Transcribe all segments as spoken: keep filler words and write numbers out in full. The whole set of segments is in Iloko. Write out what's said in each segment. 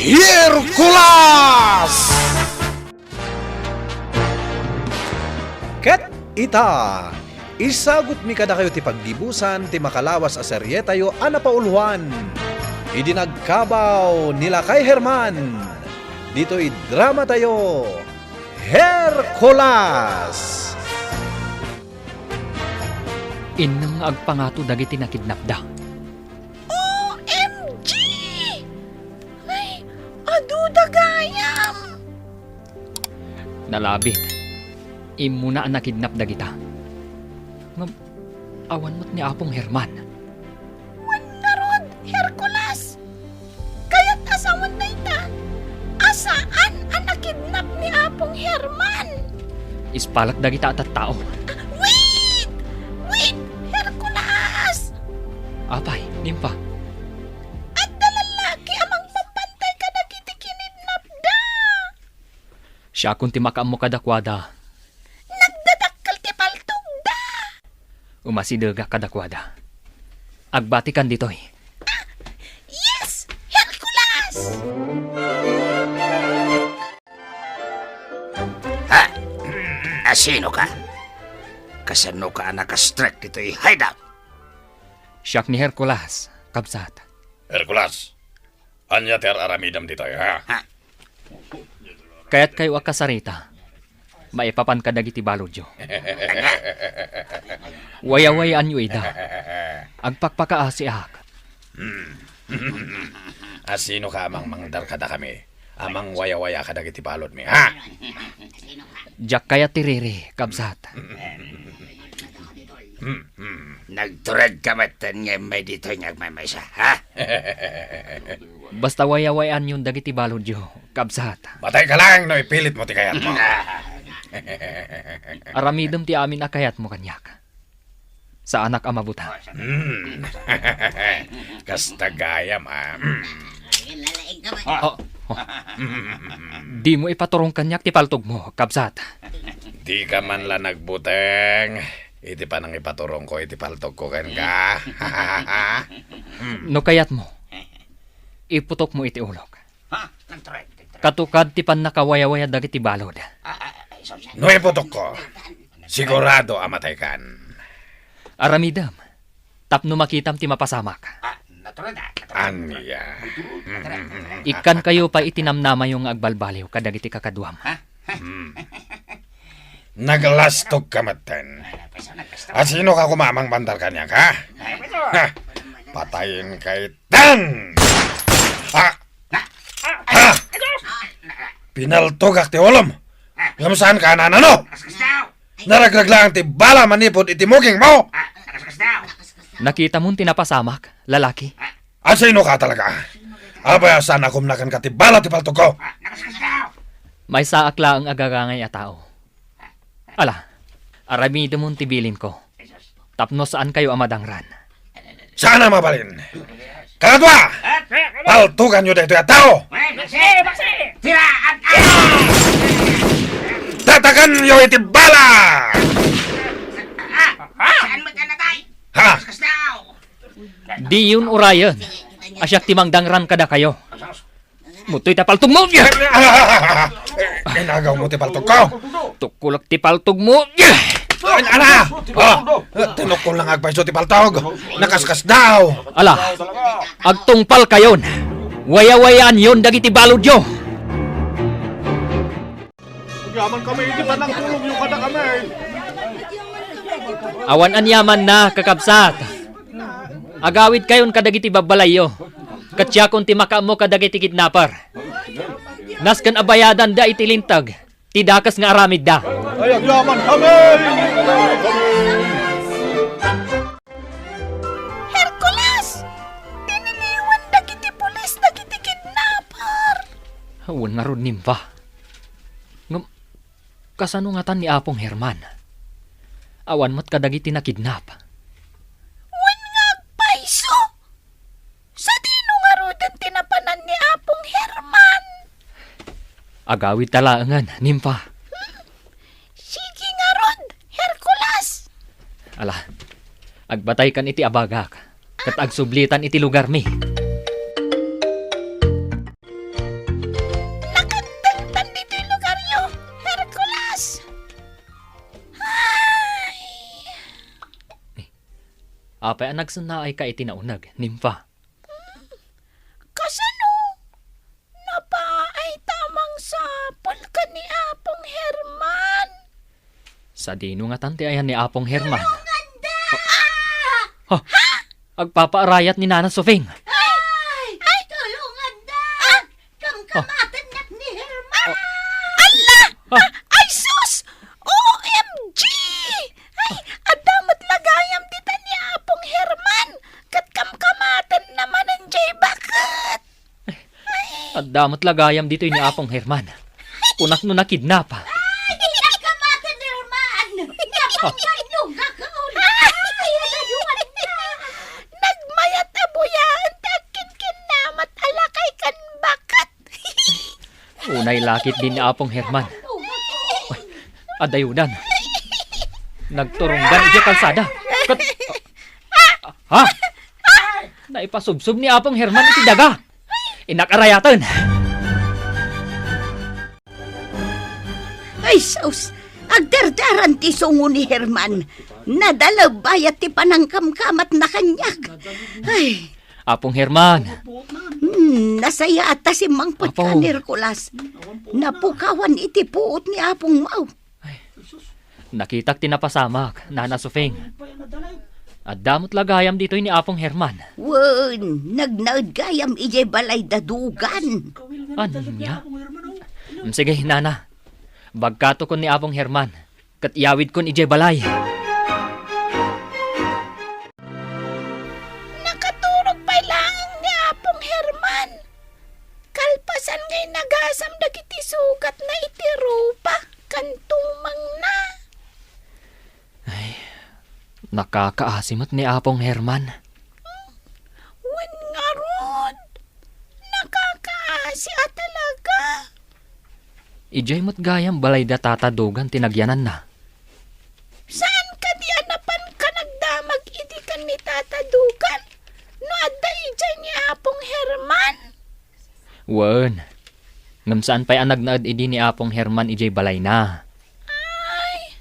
Hercules! Ket ita, isagutmi kadakayo ti paggibusan ti makalawas a serietayo a napauluan idi nagkabaw ni Lakay Herman. Ditoy dramatayo, Hercules! Innem nga agpangato dagiti nakidnapda. O M G! Ay, adu da gayam! Nalabit. Immuna a nakidnap dagita. Ngem, awan met ni Apong Herman. Wen ngarud, Hercules! Kayat a sawen dayta a saan a nakidnap ni Apong Herman. Ispalak dagita a tattao. Ah, wait! Wait, Hercules! Apay, Nimpa? Adda lalaki a mangbabantay kadagiti kinidnapda. Siakon ti makaammo kadakuada. Nagdadakkel ti paltogda. Umasidegak kadakuada. Agbatikan ditoy. Ah, yes! Hercules! Ha? Asino ka? Kasano ka a nakastrek ditoy hideout? Siak ni Hercules, kabsat. Hercules, ania ti ar-aramidem ditoy, ha? Ha? Kayatkayo a kasarita, maipapan kadagiti baludyo. Wayawayaanyo ida. Agpakpakaasiak. Hmm. Asino ka a mangmangder kadakami a mangwayawaya kadagiti baludmi, ha? Diak kayat ti riri, kabsat. Hmm, hmm. Nagturedka metten nga immay ditoy nga agmaymaysa, ha? Basta wayawayaanyon dagiti baludyo, kabsat. Matayka laeng no ipilitmo ti kayatmo. Aramidem ti amin a kayatmo kaniak. Saanak a mabutang. Hmm. Kasta gayam, ah. Hmm. Oh, oh. Dimo ipaturong kaniak ti paltogmo, kabsat. Dika man la nagbuteng iti panangipaturongko iti paltogko kenka. Hmm. No kayatmo, iputokmo iti ulok. Katukad ti pannakawayawaya dagiti balud. No iputokko, sigurado a mataykan. Aramidem, tapno makitam ti mapasamak. Ania? Ikkankayo pay iti namnamayo nga agbalbaliw kadagiti kakaduam. Hmm. Naglastogka metten. Asino ka koma a mangmangder kaniak, ha? Ha? Patayenka iten! Ah! Ha? Pinaltogak ti ulom! Ngem saanka a nanano? Naragrag laeng ti bala manipud iti mugingmo! Nakitamon ti napasamak, lalaki? Asino ka talaga? Apay a saan a kumnakenka ti bala ti paltogko? Maysaak laeng a gagangay a tao. Ala, aramidemon ti bilinko, tapno saankayo a madangran. Saan a mabalin. Kadua! Paltoganyo daytoy a tao! Tatakanyo iti bala! Ha? Diyon urayen a siak ti mangdangran kadakayo. Mutoy ta paltogmo! Inagawmo ti paltogko! Tukkolek ti paltogmo! Ana! Ah! Tinukkol nga agpayso ti paltog! Nakaskasdaaw! Ala, agtungpalkayon! Wayawayaanyon dagiti baludyo! Agyaman kami iti panangtulongyo kadakami. Awan aniamanna, kakabsat. Agawidkayon kadagiti babbalayyo, ket siakon ti makaammo kadagiti kidnapper. Nasken a bayadanda iti linteg ti dakes nga aramidda. Ay, agyaman kami! Hercules! Tiniliwan dagiti pulis dagiti kidnapper! Wen ngarud, Nimpa. Ngem, kasano ngatan ni Apong Herman? Awan met kadagiti nakidnap. Wen nga agpayso! Sadino ngaruden ti napanan ni Apong Herman? Agawidta laengen, Nimpa. Hmm. Sige ngarud, Hercules! Ala, agbataykan iti abagak, ket agsublitan iti lugarmi. Apay a nagsennaayka iti nauneg, Nimfa? Kasano? Napaayta a mangsapulka ni Apong Herman. Sadino ngatan ti ayan ni Apong Herman? Tulonganda! Ha? Agpapaarayat ni Nana Sofing. Ay! Ay! Tulonganda! Ah! Kamkamatennak ni Herman! Ah! Alla! Ah! Ah! Ay, sus! O M G! Ay, adda met la gayam dita ni Apong Herman, ket kamkamatenna manen jay baket. Adda met la gayam ditoy ni Apong Herman. Kunak no nakidnap. Ay, kamkamaten ni Herman! Napangkanlugak ka uli! Ay, adayuan na! Nagmayat a buyaen ti agkinkinnamat a lakay ken baket. Unay lakit din ni Apong Herman. Ay, adayudan. Nagturunggan idiay kalsada. Ket, ha? Naipasubsob ni Apong Herman iti daga. Innak arayaten. Ay, sus! Agdardaran ti sungo ni Herman. Nadaleb bayat ti panangkamkamatna kaniak. Ay. Apong Herman. Hmm, nasayaat ta simmangpetka Apo. Ni Hercules. Napukawan iti puot ni Apong Mau. Ay. Nakitak ti napasamak, Nana Sufing. Adda met la gayam ditoy ni Apong Herman. Wen, nagnaed gayam idiay balay da Dugan. Ania? Mm, sige, Nana. Bagkaton ni Apong Herman, ket iyawidkon idiay balay. Nakaturog pay laeng ni Apong Herman. Kalpasan nga inagasam dagiti sugatna iti rupa, ken tumengna. Ay, nakakaasi met ni Apong Herman. Wen ngarud, nakakaasi a talaga. Idiay met gayam balay da Tata Dugan ti nagyananna. Saan kadi a napanka nagdamag idi ken ni Tata Dugan no adda idiay ni Apong Herman? Wen, ngem saan pay a nagnaed idi ni Apong Herman idiay balayna. Ay,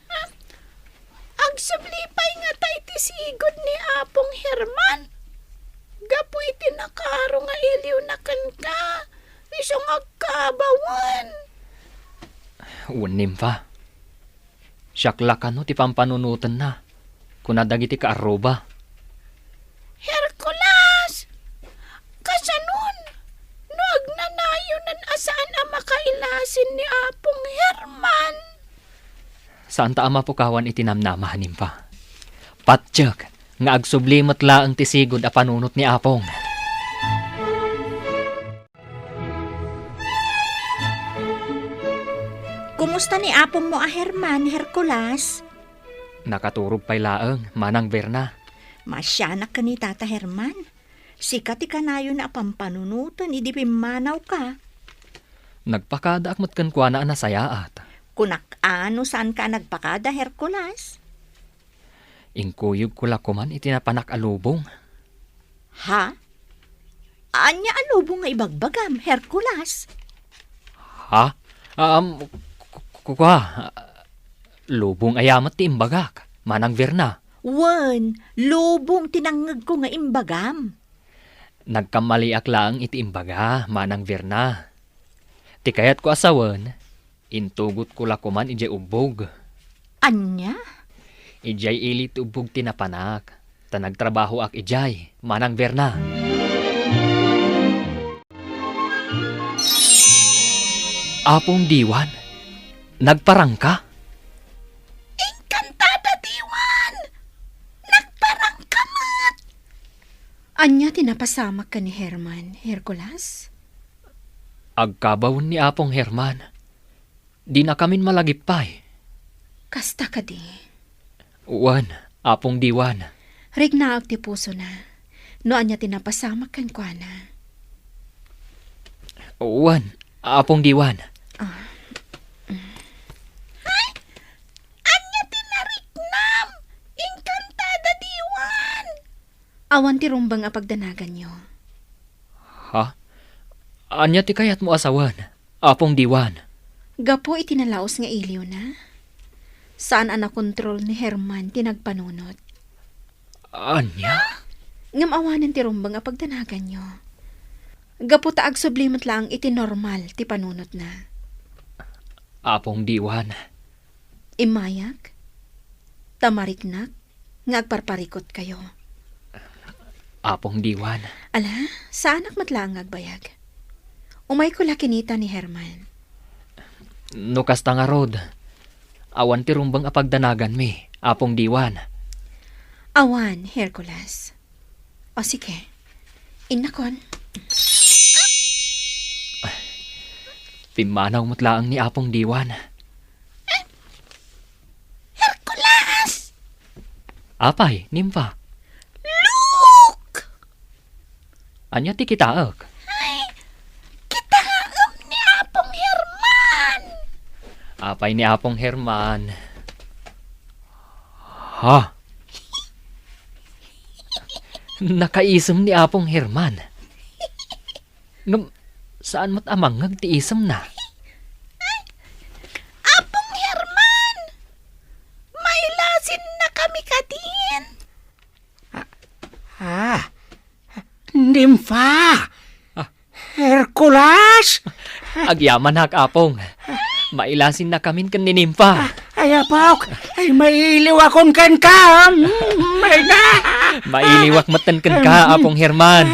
ah, agsubli pay ngata iti sigud ni Apong Herman. Gapu iti nakaaro nga iliwna kenka, isu nga agkaabawen. Wen, Nimfa. Siak la kano ti pampanunotenna, kuna dagiti kaarruba. Hercules! Kasanon no agnanayonan a saan a makailasin ni Apong Herman? Saanta a mapukawan iti namnama, Nimfa. Patiek nga agsubli met laeng ti sigud a panunot ni Apong. Kumusta ni apongmo a Herman, Hercules? Nakaturog pay laeng, Manang Verna. Maasianak ken ni Tata Herman. Sika ti kanayona a pampanunoten idi pimmanawka. Nagpakadaak met kenkuana a nasayaat. Kunak a no saanka a nagpakada, Hercules? Inkuyogko la koman iti napanak a lubong. Ha? Ania a lubong nga ibagbagam, Hercules? Ha? Um, ku-, ku-, kua, lubong aya met ti imbagak, Manang Verna? Wen, lubong ti nangngegko nga imbagam. Nagkammaliak laeng iti imbaga, Manang Verna. Ti kayatko a sawen, intugotko la koman idiay ubbog. Ania? Idiay ili ti ubbog ti napanak, ta nagtrabahoak idiay, Manang Verna. Apong Diwan, nagparangka? Engkantada, Diwan! Nagparangka met! Ania ti napasamak ken ni Herman, Hercules? Agkabawen ni Apong Herman. Dinakamin malagipay. Kasta kadi? Wen, Apong Diwan. Riknaak ti pusona no ania ti napasamak kenkuana. Wen, Apong Diwan. Ah. Ay, ania ti nariknam? Engkantada, Diwan! Awan ti rumbeng a pagdanaganyo. Ha? Ania ti kayatmo a sawen, Apong Diwan? Gapu iti nalaus nga iliwna, saan a nakontrol ni Herman ti nagpanunot. Ania? Ngem awanen ti rumbeng a pagdanaganyo. Gapu ta agsubli met laeng iti normal ti panunotna. Apong Diwan. Immayak, ta mariknak nga agparparikutkayo. Apong Diwan. Ala, saanak met laeng nga agbayag. Umayko la kinita ni Herman. No kasta ngarud, awan ti rumbeng a pagdanaganmi, Apong Diwan. Awan, Hercules. O sige, innakon. Pimmanaw met laeng ni Apong Diwan. Hercules! Apay, Nimpa? Look! Ania ti kitaek? Ay, kitaem ni Apong Herman! Apay ni Apong Herman? Ha? Nakaisem ni Apong Herman. Ngem, saan met a mangngeg ti isemna? Apong Herman! Mailasinnakami kadin? Ah, Nimpa! Ah. Hercules! Agyamanak, Apong. Mailasinnakamin ken ni Nimpa. Ay, apok! Ay, mailiwakon kenka! Mm, ay na! Mailiwak metten kenka, Apong Herman.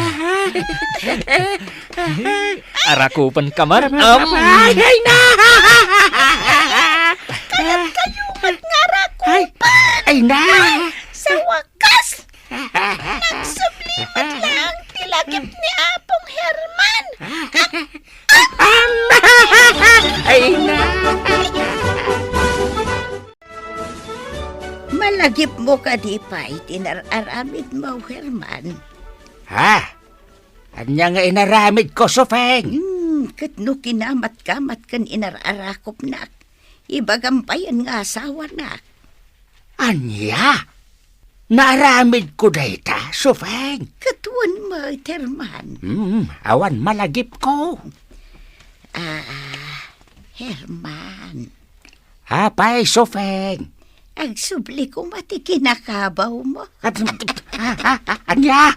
Arakupenka man, am. Ay, ay na! Kayatkayo met nga arakupen! Ay, ay na! Sa wakas, nagsubli met laeng ti lagip ni Apong Herman. Ay na! Malagipmo kadi pay ti inar-aramidmo, Herman? Ha? Ania nga inaramidko, Sufeng? Hmm, ket no kinamatkamat ken inar-arakupnak, ibagam payen nga asawanak. Ania? Naaramidko dayta, Sufeng? Ket wen met, Herman. Hmm, awan malagipko. Ah, Herman. Apay, Sufeng? Agsubli koma ti kinakabawmo. At, a-, a-, a-, ania?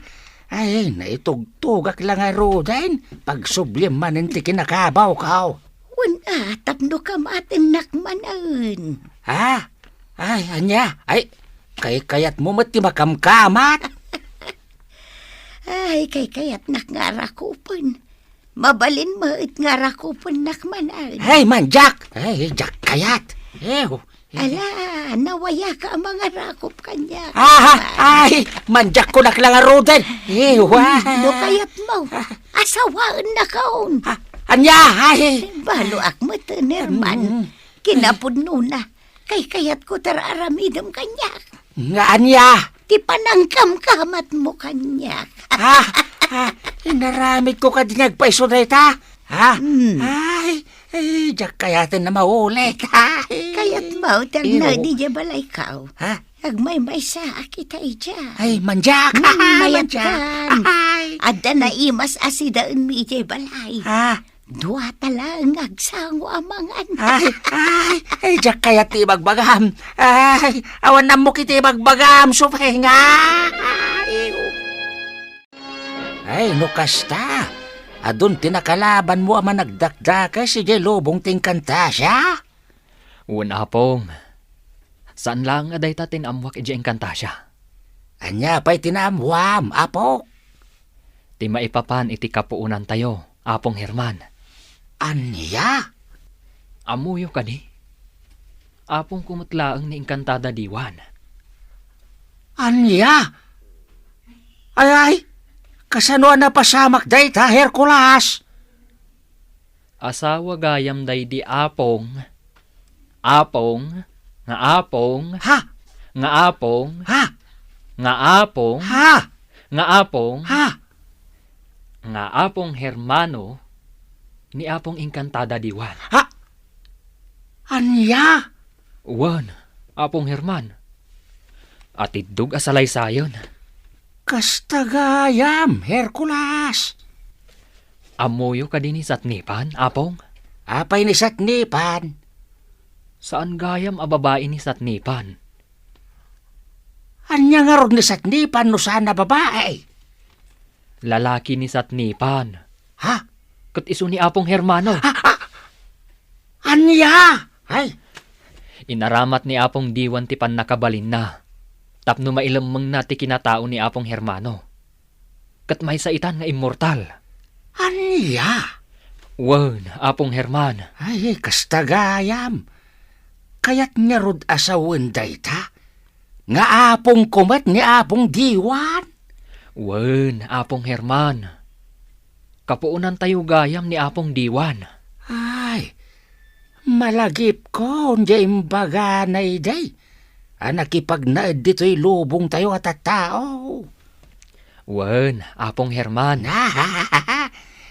Ay, naitugtugak la ngaruden. Pagsublim manen ti kinakabawko. Wen a, tapno kamatennak manen. Ha? Ay, ania? Ay, kaykayatmo met ti makamkamat? Ay, kaykayatnak nga arakupen. Mabalin met nga arakupennak manen. Ay, mandiak! Ay, diak kayat. Ew. Ala, nawayaka a mangarakup kaniak. Ah, ay, mandiak kunak la ngaruden. Ew, ah. No kayatmo, asawaennakon. Ah, ania? Ay. Baloak met, Herman. Mm. Kinapudnona, kaykayatko ti ar-aramidem kaniak. Nga ania? Ti panangkamkamatmo kaniak. Ah, ah, inaramidko kadi nga agpayso dayta? Ha? Hmm. Ay, ay, diak kayaten a maulit. Ay. Kayatmo ti agna idiay balayko? Ha? Agmaymaysaak ita idiay. Ay, mandiak. Hmm, mayatkan. Mandiak. Ay. Adda naimas a sidaenmi idiay balay. Ah. Duata laeng nga agsango a mangan. Ay, ay, ay, diak kayat ti ibagbagam. Ay, awan ammok iti ibagbagam, Sufeng. Ay, no kasta, adun ti nakalabanmo a managdakdakes idiay lubong ti Encantasia? Wen, Apong. Saan laeng a dayta ti naammoak idiay Encantasia. Ania pay ti naammoam, Apok? Ti maipapan iti kapuonantayo, Apong Herman. Ania? Ammoyo kadi? Apongko met laeng ni Encantada Diwan. Ania? Ay, ay, kasano a napasamak dayta, Hercules? Asawa gayam daydi Apong. Apong, nga Apong, ha? Nga Apong, ha? Nga Apong, ha? Nga Apong, ha? Nga Apong Hermano ni Apong Encantada Diwan. Ha? Ania? Wen, Apong Herman. Atiddog a salaysayen. Kasta gayam, Hercules. Ammoyo kadi ni Satnipan, Apong? Apay ni Satnipan? Saan gayam a babai ni Satnipan. Ania ngarud ni Satnipan no saan a babai? Lalaki ni Satnipan. Ha? Ket isu ni Apong Hermano. Ha? Ha? Ania? Ay. Inaramat ni Apong Diwan ti pannakabalinna tapno mailemmengna ti kinatao ni Apong Hermano. Ket maysa itan nga immortal. Ania? Wen, Apong Herman. Ay, kasta gayam. Kayat ngarud a sawen dayta? Nga apongko met ni Apong Diwan? Wen, Apong Herman. Kapuonantayo gayam ni Apong Diwan. Ay, malagipko, diay imbagana idi a nakipagnaed ditoy lubongtayo a tattao. Wen, Apong Herman.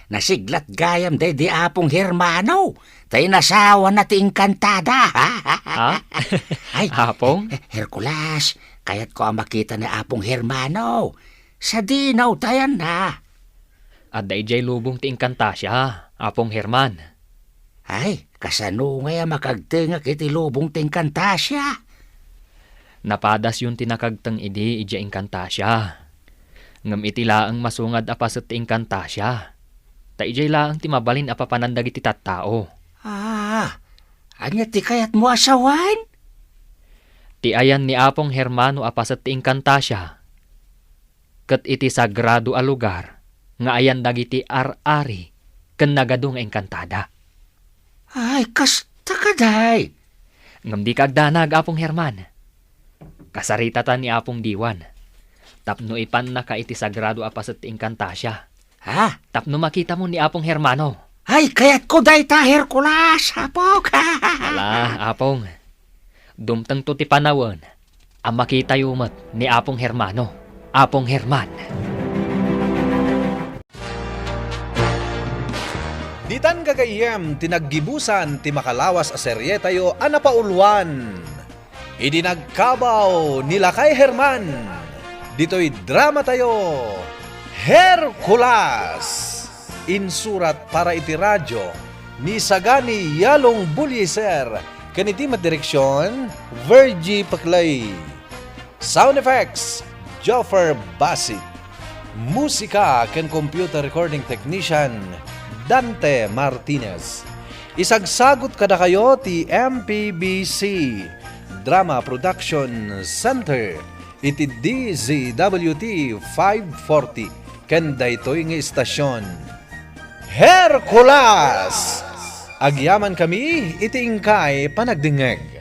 Nasiglat gayam daydi Apong Hermano, ta inasawana ti engkantada. Ha? Ay, Apong? Hercules, kayatko a makita ni Apong Hermano. Sadinaw tayan na. Adda idiay lubong ti engkantasia, Apong Herman. Ay, kasano ngay a makagtengek iti lubong ti engkantasia? Napadasyon ti nakagteng idi idiay engkantasia. Ngem iti laeng masungad a paset ti engkantasia. Ta idiay laeng ti mabalin a papanan dagiti tattao. Ah, ania ti kayatmo a sawen? Ti ayan ni Apong Hermano a paset ti engkantasia. Ket iti sagrado a lugar nga ayan dagiti ar-ari ken nagadu nga engkantada. Ay, kasta kadi. Ngem dika agdanag, Apong Herman. Kasaritata ni Apong Diwan tapno ipannaka iti sagrado a paset ti engkantasia. Ha? Tapno makitamo ni Apong Hermano. Ay, kayatko dayta, Hercules, Apok. Ala, Apong. Dumtengto ti panawen a makitayo met ni Apong Hermano. Apong Herman. Ditan gagayyem ti naggibusan ti makalawas a serietayo a napauluan. Idi nagkabaw ni Lakay Herman, ditoy dramatayo, Hercules. Insurat para iti radyo ni Sagani Yalong Bullieser ken iti met direksion, Virgie Peclay. Sound effects, Joffer Basit. Musika ken computer recording technician, Dante Martinez. Isagsagut kadakayo ti M P B C Drama Production Center iti D Z W T five forty ken daytoy nga istasion. Hercules! Agyamankami iti inkay panagdengngeg.